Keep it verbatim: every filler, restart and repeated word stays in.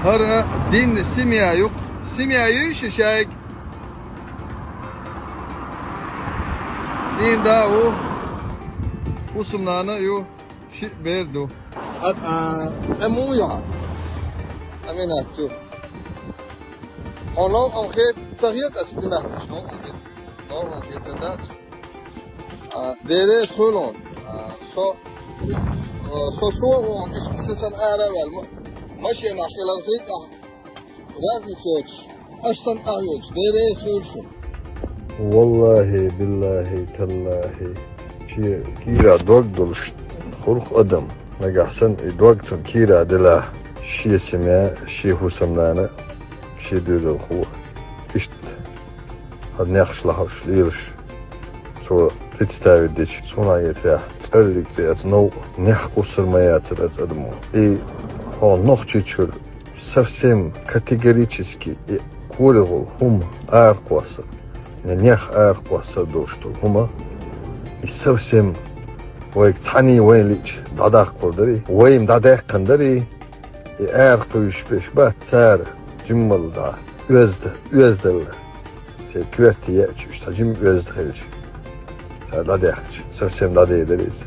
ХӀара дийнна семья ю-кх. Семья юй шу шайга? ЦӀийнда а ву, хӀусамнана а ю, шиъ бер ду. А, а, цӀе муха ю хьан? Аминат ю. Хьо новкъа хет, ца хета ас димахкаш новкъа хет. Новкъа хет дац. А, Дела реза хуьлда хьуна. А, со, а, со, со вон, иштта сан ара а ваьлла, ма-, машенахь хилар хилла ахь, разница йоцуш, аш сан ахь йоцуш, Дела реза хуьлда шуна. Валлахьи, биллахьи, таллахьи. Шен кийра дог долуш хуьлу-кх адам. Нагахь санна и дог цунна кийра делахь, шен семья, шен хӀусамнана, шен доьзалхо. Иштта хӀара нехаш лахьалш лелаш, цо представить дечу, суна а етарехь, цӀаллиг цӀе аца новкъа, нехь кхуссур ма яцара аца адамо. И хьо нохчийчуьра совсем категорически и корехула хӀума аракхоссар, я нехь аракхоссар долуш долу хӀума, и совсем вайга цхьаьний вайн лиъча дӀадаккхур дарий, вайна дӀадаьккхина дарий, и аракхуьйсуш берш бац цара, жиммал дӀа, оьзда-, оьздалла. Церан коьрте еача, уьш цхьа жимма оьзда хилча, цара дӀадаьхкича, совсем дӀадедар иза.